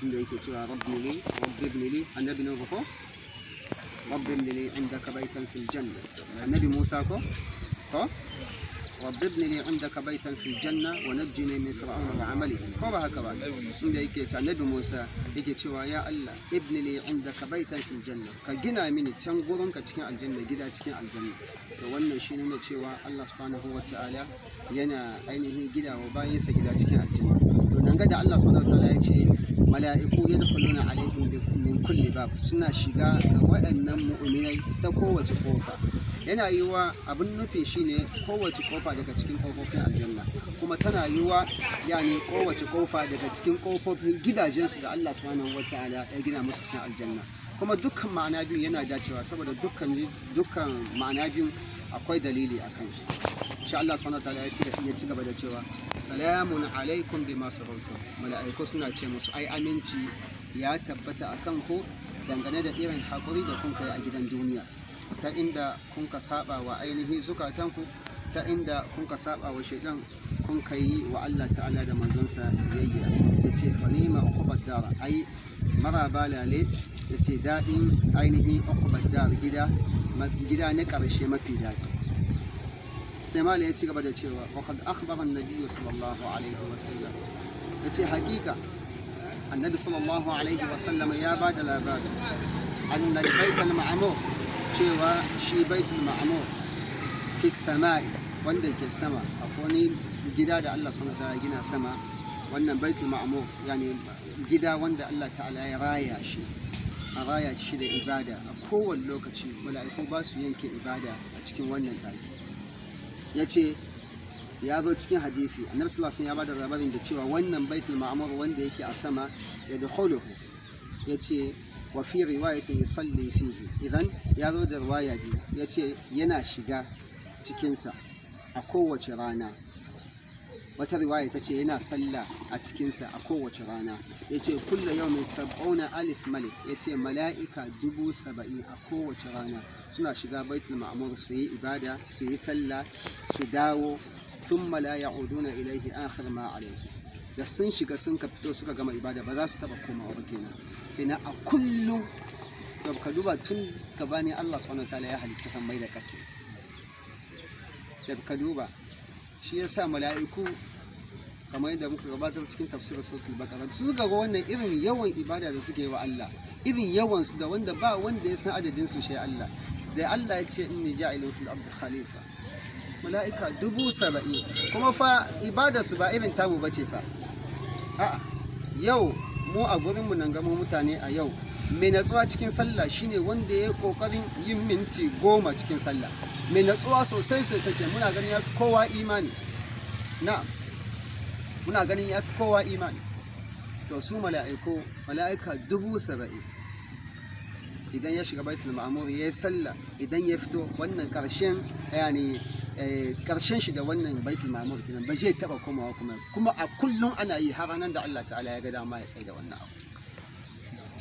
Inda yake cewa rabbi li, rabbi ibn li, annabi Nuhu ko, rabbi ibn li indaka baitan fil janna. Annabi Musa ko, rabbi ibn li indaka baitan fil janna wa najjini min fir'auna wa amalihi, ko ba haka ba? Inda yake ce annabi Musa yake cewa ya Allah, ibn li indaka baitan fil janna, ka gina mini can gurinka cikin aljanna, gida cikin aljanna. To wannan shi nuna cewa Allah subhanahu wa ta'ala yana ainihin gida wa bayansa gida cikin aljanna. To nan ga da Allah subhanahu wa ta'ala ya ce mala'iku yadkhuluna alaihim min kulli bab, suna shiga ga waɗannan mu'minai ta kowace kofa. Yana yiwuwa abin nufi shine kowace kofa daga cikin kofofin aljanna, kuma tana yiwuwa yani kowace kofa daga cikin kofofin gidajensu da Allah subhanahu wa ta'ala ya gina musu cikin aljanna. Kuma dukkan ma'ana biyu yana dacewa, saboda dukkan ma'ana biyu akwai dalili a kan shi. Insha Allah subhanahu wa ta'ala ya ci gaba da cewa salamun alaikum bima sabartum. Mala'iku suna ce musu ai aminci ya tabbata akan ku dangane da irin hakuri da kun kai a gidan duniya, ta inda kun ka saba wa ainihi zukatanku, ta inda kun ka saba wa shaidan, kun ka yi wa Allah ta'ala da manzonsa biyayya. Yace fa ni'ma uqbad dar, ai maraba lale, yace daɗin ainihi uqbad dar, gida na ƙarshe mafi daɗi. Sai malam ya ci gaba da cewa wa qad akhbara an-nabiy sallallahu alaihi wa sallam, yace hakika annabi sallallahu alaihi wa sallam ya ba da labari anna al-bayt al-ma'mur, cewa shi baitul ma'mur fi samai, wanda ke sama, akwai wani gida da Allah subhanahu wa ta'ala gina sama, wannan baitul ma'mur, yani gida wanda Allah ta'ala ya raya shi, a raya shi da ibada a kowane lokaci, mala'iku ba su yanke ibada a cikin wannan ɗaki. Ya ce ya zo cikin hadisi, annabi sallallahu alaihi wasallam ya bada labarin da cewa wannan baitul ma'mur wanda yake a sama, ya dukhuluhu, ya ce wa fi riwayatin yusalli fihi. Idan ya zo da riwaya biyu, ya ce yana shiga cikinsa a kowace rana. Wata riwaya ta ce yana sallah a cikinsa a kowace rana. Ya ce kulla yau mai 70,000 malik, ya ce mala'ika 70,000 a kowace rana suna shiga baitul ma'mur su yi ibada, su yi sallah, su dawo, thumma la ya'uduna ilaihi akhir ma alaihi. Da sun shiga sun ka fito suka gama ibada, ba za su taba komawa ba kenan. Kenan a kullum, to ka duba tun gabani Allah subhanahu wataala ya halicci sammai da ƙasa. Da ka duba shi yasa mala'iku, kamar yadda muka gabatar cikin tafsirin suratul baqara, su ga wannan irin yawan ibada da suke yi wa Allah, irin yawan su da wanda ba wanda ya san adadin su shi Allah. Da Allah ya ce inni ja'ilun fil ardi khalifa, mala'ika 70,000, kuma fa ibada su ba irin tamu bace fa. A'a, yau mu a gurin mu nan gamo mutane a yau, mai natsuwa cikin sallah shine wanda ya kokarin yin minti 10 cikin sallah, mai natsuwa sosai sai sake, muna ganin ya fi kowa imani. Na'am, muna ganin ya fi kowa imani. To su mala'iku, mala'ika 70,000, idan ya shiga baitul ma'mur ya yi sallah, idan ya fito, wannan karshen yani karshen shi da wannan baitul ma'mur kenan, ba zai taba komawa kuma a kullum ana yi har ranar da Allah ta'ala ya ga dama ya tsaye da wannan abu.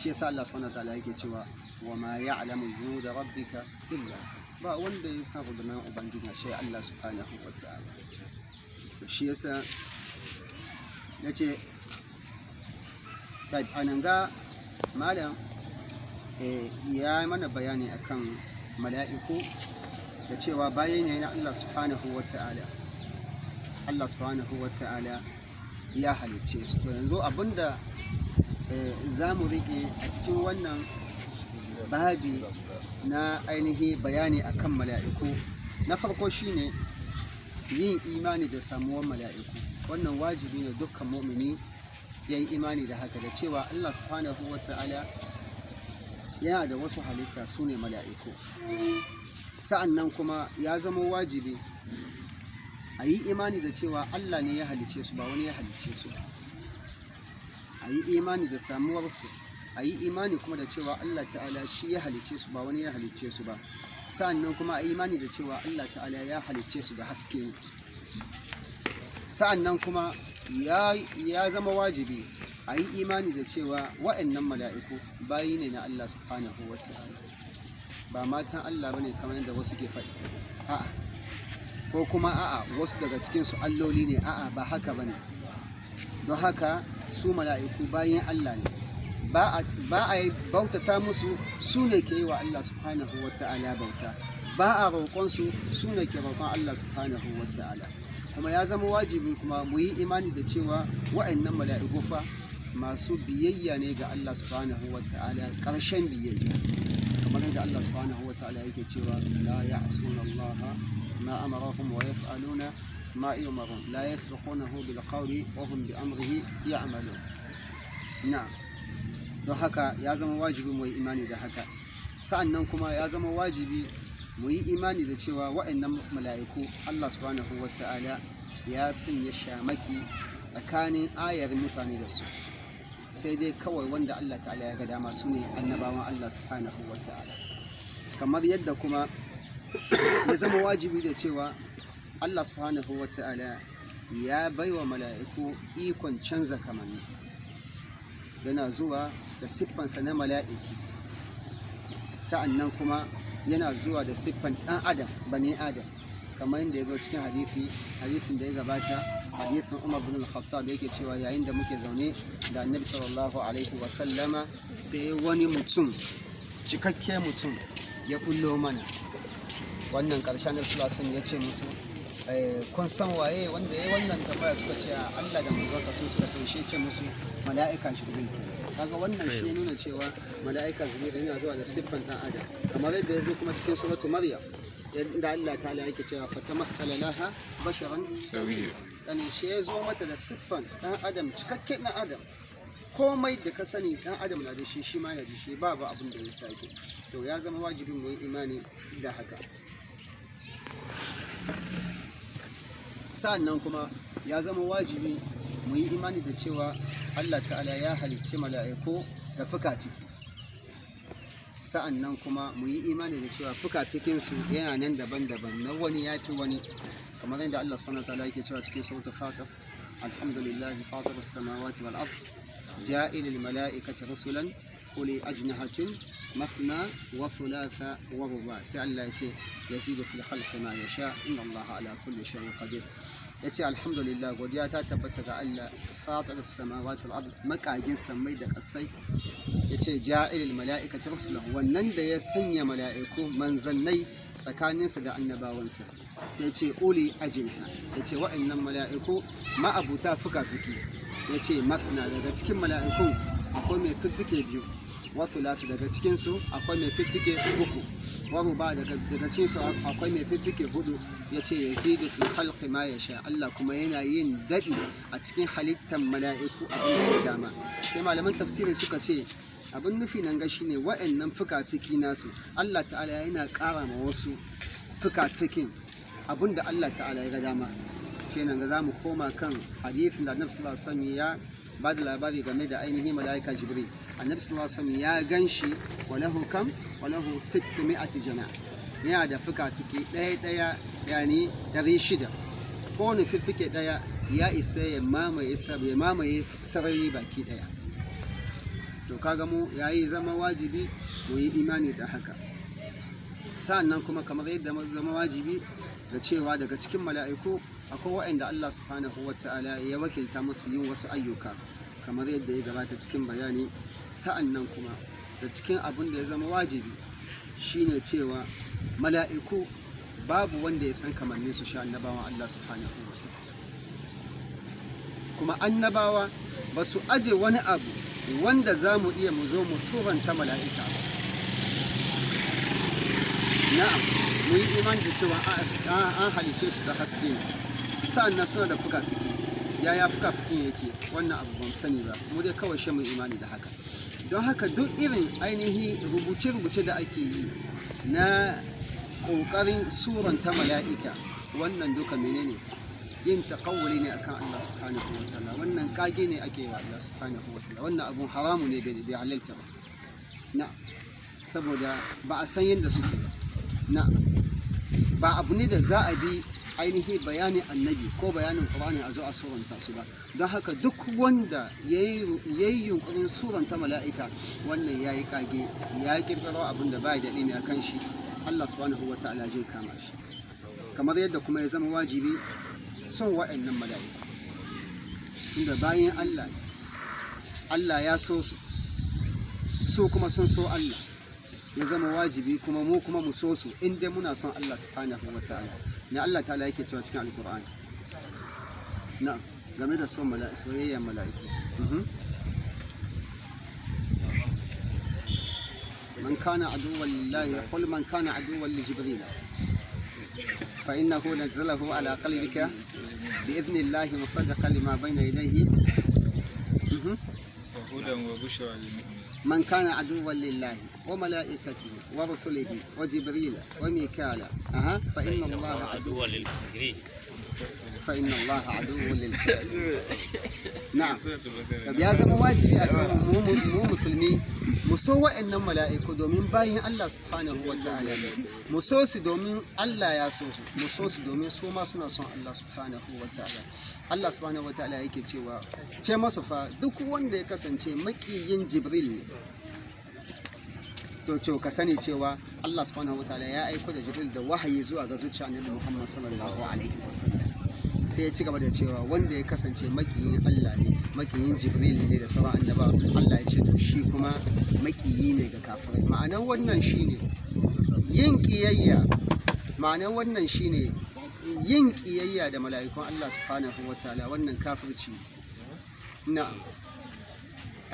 Shi yasa Allah subhanahu wa ta'ala yake cewa wa ma ya'lamu junuda rabbika illa, ba wanda ya san rundunar ubangiji shi Allah subhanahu wa ta'ala. To shi yasa nace anan ga malam ya mana bayani akan mala'iku da cewa bayan ne na Allah subhanahu wa ta'ala. Allah subhanahu wa ta'ala ya halicce su. To yanzu abinda za mu rike a cikin wannan babi na ainihi bayani akan mala'iku, na farko shine yin imani da samuwar mala'iku. Wannan wajibi ne dukkan mu'mini ya yi imani da haka, da cewa Allah subhanahu wa ta'ala yana da wasu halitta, su ne mala'iku. Sa'an nan kuma ya zama wajibi a yi imani da cewa Allah ne ya halicce su, ba wani ya halicce su. A yi imani da samuwarsu, a yi imani kuma da cewa Allah ta'ala shi ya halicce su, ba wani ya halicce su ba. Sa'an nan kuma a yi imani da cewa Allah ta'ala ya halicce su da haske. Sa'an nan kuma ya zama wajibi a yi imani da cewa wa'annan mala'iku bayi ne na Allah subhanahu wa ta'ala, ba matan Allah bane kamar yadda wasu ke faɗi. A'a, ko kuma a'a wasu daga cikin su alloli ne. A'a, ba haka bane. Don haka su mala'iku bayin Allah ne. Ba a bautata musu, su ne ke yi wa Allah subhanahu wa ta'ala bauta. Ba a roƙonsu, su ne ke roƙon Allah subhanahu wa ta'ala. Kuma ya zama wajibi kuma mu yi imani da cewa wa'annan mala'iku fa masu biyayya ne ga Allah subhanahu wa ta'ala, ƙarshen biyayya, kamar yadda Allah subhanahu wa ta'ala yake cewa: la ya'suna Allah ma amarahum wa yaf'aluna ma yu'marun, la yasbiqunahu bil qawli wa hum bi amrihi ya'malun. Na'am, don haka ya zama wajibi mu yi imani da haka. Sa'annan kuma ya zama wajibi mu yi imani da cewa wa'annan mala'iku, Allah subhanahu wa ta'ala ya sanya shamaki tsakanin ayar mutane da su, sai dai kawai wanda Allah ta'ala ya ga dama, su ne annabawan Allah subhanahu wa ta'ala. Kamar yadda kuma ya zama wajibi da cewa Allah subhanahu wa ta'ala ya baiwa mala'iku ikon canza kamanni, yana zuwa da siffansa na mala'iki, sa'annan kuma yana zuwa da siffan ɗan adam, bani adam, kamar yadda ya zo cikin hadisin da ya gabata, hadisin Umar bin Al-Khattab, yake cewa yayin da muke zaune da Annabi sallallahu alaihi wa sallama, sai wani mutum, cikakke mutum, ya bullo mana. Wannan karshen, Annabi sallallahu alaihi ya ce musu, "Kun san waye wanda ya yi wannan tambaya?" Suka ce, "Allah da manzonsa sun suka san shi." Ce musu, "Mala'ika Jibril." Kaga wannan shi ya nuna cewa mala'ika Jibril yana zuwa da siffan ɗan adam, kamar yadda ya zo kuma cikin suratu Maryam, yadda Allah ta'ala yake cewa: fatamathala laha basharan sawiyya. Yani shi ya zo mata da siffan ɗan adam, cikakken ɗan adam. Komai da ka sani ɗan adam na da shi, shi ma na da shi, babu abin da ya sake. To ya zama wajibin mu yi imani da haka. Sa'annan kuma ya zama wajibi mu yi imani da cewa Allah ta'ala ya halicci mala'iku da fuka-fiki. Sa'annan kuma mu yi imani da cewa fuka-fikinsu yana nan daban-daban, na wani ya fi wani, kamar yadda Allah subhanahu wa ta'ala yake cewa cikin suratul Fatir: alhamdulillahi fatir as-samawati wal ard, ja'ilil mala'ikati rusulan uli ajnihatin mathna wa thulatha wa ruba. Sai Allah ya ce: yazidu fil khalqi ma yasha, inna Allah ala kulli shay'in qadir. Yace: alhamdulillah, godiya ta tabbata ga Allah, fatir as-samawati wal ard, makagin sammai da kasai. Yace: ja'ilil mala'ikati rusulan, wannan da ya sanya mala'iku manzannai tsakaninsa da annabawansa. Sai ce: uli ajinha, yace wa'annan mala'iku ma'abuta fuka-fuki. Yace: mathna, daga cikin mala'ikun akwai mai fiffike biyu, wa thulathu, daga cikin su akwai mai fiffike uku, wa ruba, daga cikin su akwai mai fiffike hudu. Yace: yazidu fil khalqi ma yasha, Allah kuma yana yin dadi a cikin halittar mala'iku abin da ya dama. Sai malaman tafsiri suka ce abin nufi nan ga shine wa'annan fuka-fiki nasu, Allah ta'ala yana ƙara ma wasu fuka-fikin abin da Allah ta'ala ya ga dama. Shi nan ga za mu koma kan hadisin da Annabi sallallahu alaihi wasallam ya ba da labari game da ainihin mala'ika Jibril. Annabi sallallahu alaihi wasallam ya gan shi, walahu kam walahu 600 jana, yana da fuka-fiki ɗaya ɗaya, yani 600. Kowane fiffike ɗaya ya isa ya mamaye sarari baki ɗaya. To kaga mu yayi zama wajibi mu yi imani da haka. Sa'annan kuma kamar yadda zama wajibi da cewa daga cikin mala'iku akwai waɗanda Allah subhanahu wa ta'ala ya wakilta musu yin wasu ayyuka, kamar yadda ya gabata cikin bayani. Sa'annan kuma da cikin abin da ya zama wajibi shine cewa mala'iku babu wanda ya san kamannin su sha annabawan Allah subhanahu wa ta'ala. Kuma annabawa ba su aje wani abu wanda za mu iya mu zo mu suranta mala'ika ba. Na'am, mu yi imani da cewa an halice su da haske ne, sa'annan suna da fuka-fuki. Yaya fuka-fukin yake, wannan abu ban sani ba. Mu dai kawai shi mu imani da haka. Don haka duk irin ainihi rubuce-rubuce da ake yi na ƙoƙarin suranta mala'ika, wannan duka menene? Yin taƙawuli ne akan Allah subhanahu wa ta'ala. Wannan kage ne ake wa Allah subhanahu wa ta'ala. Wannan abun haramu ne, bai halalta ba. Na saboda ba a san yadda suke ba. Na ba abu ne da za a bi ainihi bayanin Annabi ko bayanin Qur'ani a zo a suranta su ba. Don haka duk wanda ya yi yunkurin suranta mala'ika, wannan ya yi kage, ya kirkiro abin da ba da ilimi a kan shi. Allah subhanahu wa ta'ala zai kama shi. Kamar yadda kuma ya zama wajibi son wa'annan mala'iku, tunda bayan Allah, Allah ya so su. Su kuma sun so Allah. Ya zama wajibi kuma mu kuma mu so su in dai muna son Allah subhanahu wa ta'ala. Ne Allah ta'ala yake cewa cikin Alkur'ani? Na'am, game da son mala'iku, soyayyar mala'iku. من كان عدوا لله، قل من كان عدوا لجبريل فإنه نزله على قلبك بإذن الله مصدقا لما بين يديه. وهدى وبشرى للمؤمنين. من كان عدوا لله وملائكته ورسله وجبريل وميكال، أها، فإن الله عدو عدو للكافرين. فإن الله عدو للكافرين. نعم. سورة البقرة. Ya zama wajibi a kan mu musulmi mu so wa'annan mala'iku domin bayin Allah subhanahu wa ta'ala ne. Mu so su domin Allah ya so su, mu so su domin su ma suna son Allah subhanahu wa ta'ala. Allah subhanahu wa ta'ala yake cewa, ce masa fa duk wanda ya kasance makiyin Jibril ne, to ce ka sani cewa Allah subhanahu wa ta'ala ya aiko da Jibril da wahayi zuwa ga zuciya Annabi Muhammad sallallahu alaihi wasallam. Sai ya ci gaba da cewa wanda ya kasance makiyin Allah ne, makiyin Jibril ne da sauran annaba, Allah ya ce to shi kuma makiyi ne ga kafirai. Ma'anar wannan shine yin kiyayya, ma'anar wannan shine yin kiyayya da mala'ikun Allah subhanahu wa ta'ala, wannan kafirci ne. Na'am,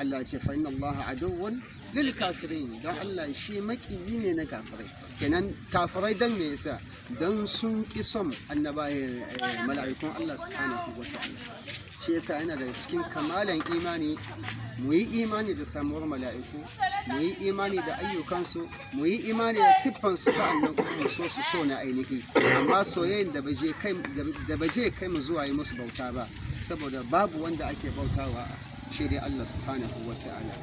Allah ya ce fa inna Allah aduwwun lil kafirin, don Allah shi makiyi ne na kafirai. Kenan kafirai dan me yasa? Dan sun ki son annaba, mala'ikun Allah subhanahu wa ta'ala. Shi yasa yana daga cikin kamalan imani mu yi imani da samuwar mala'iku, mu yi imani da ayyukansu, mu yi imani da siffansu, sa'annan kuma mu so su so na ainihi, amma soyayyen da baje kai mu zuwa yi musu bauta ba, saboda babu wanda ake bautawa shi dai Allah subhanahu wa ta'ala.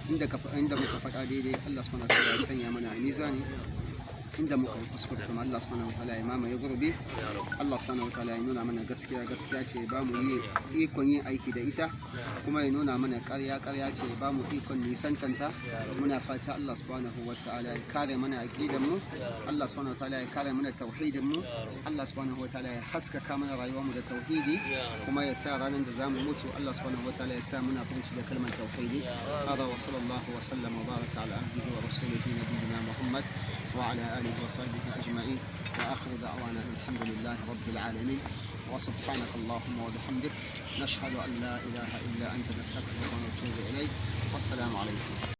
Inda muka faɗa daidai, Allah subhanahu wa ta'ala ya sanya mana a mizani. Inda muka yi kuskure kuma, Allah subhanahu wa ta'ala ya mamaye gurbi. Allah subhanahu wa ta'ala ya nuna mana gaskiya gaskiya ce, ba mu yi ikon yin aiki da ita, kuma ya nuna mana ƙarya ƙarya ce, ba mu ikon nisantanta. Muna fata Allah subhanahu wa ta'ala ya kare mana aqidan mu, Allah subhanahu wa ta'ala ya kare mana tauhidin mu, Allah subhanahu wa ta'ala ya haskaka mana rayuwar mu da tauhidi, kuma ya sa ranar da zamu mutu Allah subhanahu wa ta'ala ya sa muna furuci da kalmar tauhidi. Hada wa sallallahu wa sallam wa baraka ala abdihi wa rasulihi nabiyyina Muhammad wa ala alihi wa sahbihi ajma'in. Wa akhiru da'wana alhamdulillahi rabbil alamin. Wa subhanaka allahumma wa bihamdik, nashhadu an la ilaha illa anta, nastaghfiruka wa natubu ilayk. Wassalamu alaikum.